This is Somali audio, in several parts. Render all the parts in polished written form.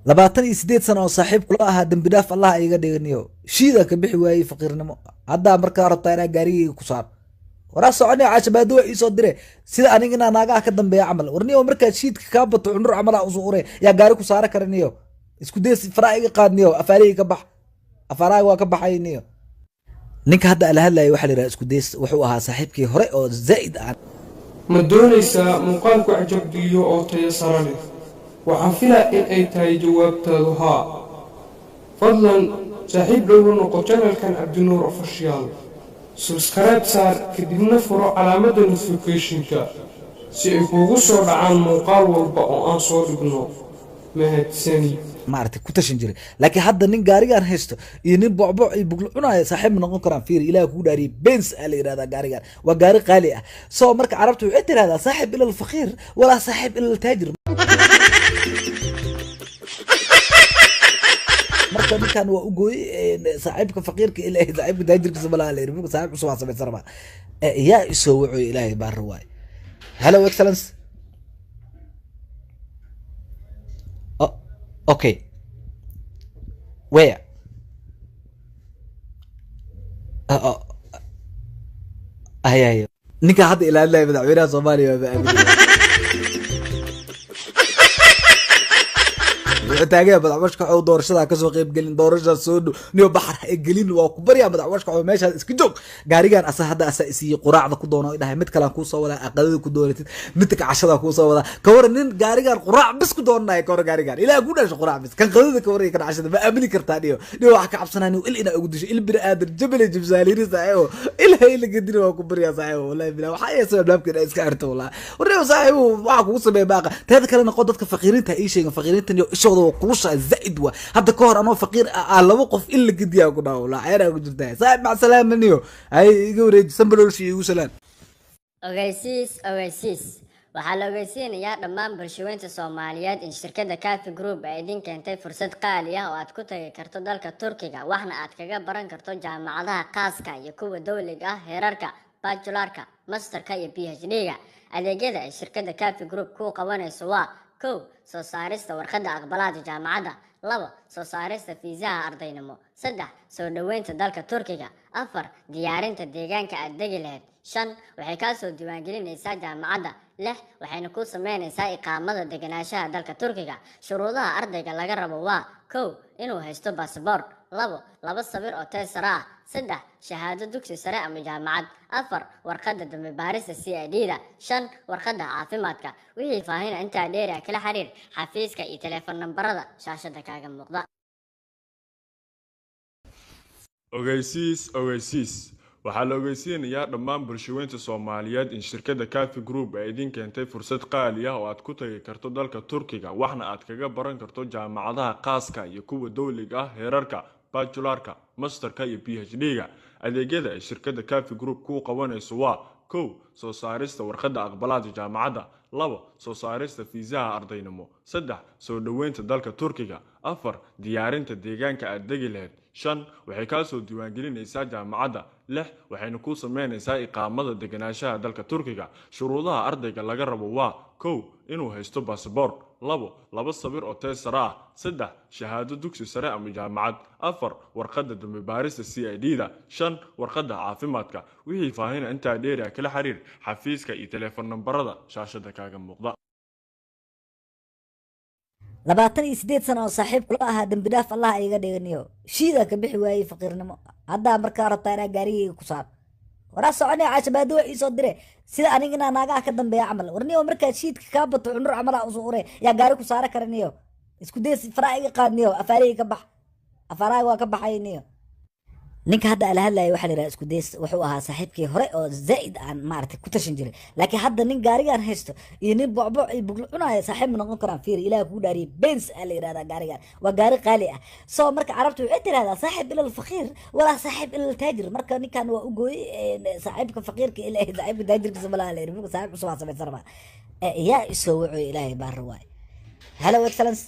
28 sano oo saaxiib kula ahaa, dembi dhaaf Allah iga dhiganiyo, shiida ka bixi waayey faqiirnimo. Haddaa markaa rabtaa inaa gaarigayga ku saaro, waraa soconaya caashabaado waa iisoo dire sida aniga inaa naagaha ka dambeeya camal. Warniyo, markaa shiidka kaa bato cunur camal aa usoo ure, yaa gaari ku saara kara? Niyo, isku days, faraa iga qaadniyo, afaarihii ka bax, afaaraaga waa ka baxay. Niyo, ninka hadda ala hadlayay waxaa la yidhaha isku days, wuxuu ahaa saaxiibkii hore oo zaa'id aan Ma doonaysaa muuqaalku cajabgeliyo oo tayo sare leh? Waxaan filaa in ay tahay jawaabtaadu haa. Fadlan saaxiib dhow la noqo channelkan Cabdinuur Official, subscribe saar, kadibna furo calaamadda notificationka si ay kuugu soo dhacaan muuqaal walba oo aan soo dhigno. Mahadsani. Maaragtay, ku tashan jiray, laakiin hadda nin gaarigaan haysto iyo nin bocboc iyo buglo cunaayo saaxiib ma noqon karaan. Fiiri, Ilaah kugu dhaariyay, Benz aa la yidhahdaa gaarigaan, waa gaari qaali ah. So marka carabta waxay tirahdaa saaxib ila alfaqiir walaa saaxib ila altaajir. Marka ninkan waa u gooyey saaxiibka faqiirka ilaa saaxiibka taajirkiisa malaha la yidhi. Marka saaxiib cusub aan samaysan rabaa. Yaa isoo wacoy? Ilaahay baan rawaay. Hello, excellence. Oh, okay, where? Oh, ay ay, ninka hadda ilaalinaya madaxweynaha Soomaaliya waa aaminaya. Wuxuu taagaya madaxwashka oo doorashada kasoo qayb gelin, doorashada soo dhow. Niyo, baxar ha gelin, waa ku baryaa. Madaxwashka oo meeshaas iska joog. Gaarigan asa hadda asa isiiyey, quraacda ku doono, dhahay mid kale aan kuu soo wadaa, aqadada ku doonatid, midka cashada kuu soo wadaa. Ka waran nin gaarigan quraac bis ku doonanayo? Ka waran gaarigan ilaah ku dhasho quraac bis, kan qadada ka waran, kan cashada ma aamini kartaa? Niyo, niyo, waxa ka cabsanaa niyo il inaa ugu disho, il bini aadan jabale jibsaaliini saaxiibo, il hayla gadini, waa ku baryaa saaxiibo. Wallahi bilaa waxaa yeesay albaabka inaa iska xirto. Wallahi warniyo saaxiibo, waxaa kugu sameeya baaqa. Teeda kale noqo dadka faqiiriinta ii sheegin, faqiiriinta niyo ishooda waa kulusha zaid. Waa hadda ka hor anoo faqiir ah laba qof in la gediyaa ku dhaho. Wallahi ceeraa ku jirtaa saaxiib. Mac salaama niyo, hay iga wareeji sambalolshi igu salaan. Ogeysiis, ogeysiis! Waxaa la ogeysiinayaa dhammaan bulshaweynta Soomaaliyeed in shirkadda Cafi Group ay idin keentay fursad qaali ah oo aad ku tagi karto dalka Turkiga, waxna aad kaga baran karto jaamacadaha khaaska iyo kuwa dowliga ah, heerarka bachelorka, masterka iyo PhD-ga. Adeegyada ay shirkadda Cafi Group kuu qabanayso waa: 1, soo saarista warqadda aqbalaada jaamacadda; 2, soo saarista fiisaha ardaynimo; 3, soo dhoweynta dalka Turkiga; 4, diyaarinta deegaanka aad degi lahayd; 5, waxay kaa soo diiwaangelinaysaa jaamacadda; 6, waxayna kuu sameynaysaa iqaamada deganaanshaha dalka Turkiga. Shuruudaha ardayga laga rabo waa: 1, inuu haysto basaboor; 2, laba sawir oo teesara ah; 3, shahaado dugsi sare ama jaamacad; 4, warqadda dambi baarista CID-da; 5, warqadda caafimaadka. Wixii faahina intaa dheeri ah, kala xiriir xafiiska iyo telefoon nambarada shaashada kaaga muuqda. Ogeysiis, ogeysiis! Waxaa la ogeysiinayaa dhammaan bulshaweynta Soomaaliyeed in shirkadda Cafi Group ay idin keentay fursad qaali ah oo aad ku tagi karto dalka Turkiga, waxna aad kaga baran karto jaamacadaha khaaska iyo kuwa dowliga ah, heerarka bachelorka, masterka iyo PhD-ga. Adeegyada ay shirkadda Cafi Group kuu qabanayso waa: 1, soo saarista warqadda aqbalaada jaamacadda; 2, soo saarista fiisaha ardaynimo; 3, soo dhoweynta dalka Turkiga; 4, diyaarinta deegaanka aad degi lahayd; 5, waxay kaa soo diiwaangelinaysaa jaamacadda; 6, waxayna kuu sameynaysaa iqaamada deganaanshaha dalka Turkiga. Shuruudaha ardayga laga rabo waa: 1, inuu haysto basaboor; 2, laba sawir oo teesara ah; 3, shahaado dugsi sare ama jaamacad; 4, warqadda dambi baarista CID-da; 5, warqadda caafimaadka. Wixii faahina intaa dheeri ah, kala xiriir xafiiska iyo telefoon nambarada shaashada kaaga muuqda. 28 sano oo saaxiib kula ahaa, dembi dhaaf Allah iga dhiganiyo, shiida ka bixi waayey faqiirnimo. Haddaa markaa rabtaa inaa gaarigayga ku saaro, waraa soconaya caashabaado waa iisoo dire sida aniga inaa naagaha ka dambeeya camal. Warniyo, markaa shiidka kaa bato cunur camal aa usoo ure, yaa gaari ku saara kara? Niyo, isku days, faraa iga qaadniyo, afaarihii ka bax, afaaraaga waa ka baxay. Niyo, ninka hadda ala hadlayay waxaa la yidhaha isku days, wuxuu ahaa saaxiibkii hore oo zaid aan maaragtay ku tashan jiray, laakiin hadda nin gaarigan haysto iyo nin bocboc iyo buglo cunaayo saaxiib ma noqon karaan. Fiiri, Ilaah kugu dhaariyay, Benz aa la yidhahdaa gaarigan, waa gaari qaali ah. So marka carabta waxay tirahdaa saaxib ila alfaqiir walaa saaxib ila altaajir. Marka ninkan waa u gooyey saaxiibka faqiirka ilaa saaxiibka taajirkiisa malaha la yidhi. Marka saaxiib cusub aan samaysan rabaa. Yaa isoo wacoy? Ilaahay baan rawaay. Hello, excellence.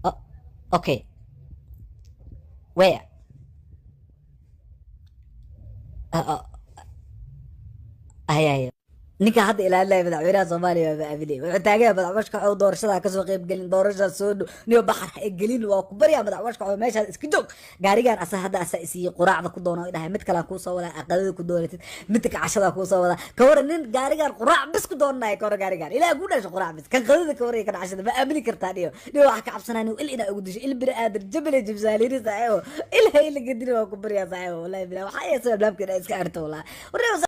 Oh, okay, where? Oh, ay ay, Ninka hadda ilaalinaya madaxweynaha Soomaaliya waa aaminay. Wuxuu taagan yahay madax washkaxow doorashada kasoo qayb gelin, doorashada soo dhow, niyo baxar ha gelin, waa ku baryaa madax washkaxow, meeshaad iska joog. Gaarigan asa hadda asa isiiyey quraacda ku doono, dhahay mid kale aan kuu soo wadaa, aqadada ku doonatid, midka cashada kuu soo wadaa. Ka waran nin gaarigan quraac bis ku doonanayo? Ka waran gaarigan ilaah ku dhasho quraac bis, kan qadada ka waran, kan cashada ma aamini kartaa? Dhiyo waxaa ka cabsanaa il inaa ugu disho, il bini aadan jabale jibsaaliini saaxiibo, il ha ila gedin, waa ku baryaa saaxiibo. Wallahi bilaa waxaa yeesay albaabka inaa iska xirto wallahi.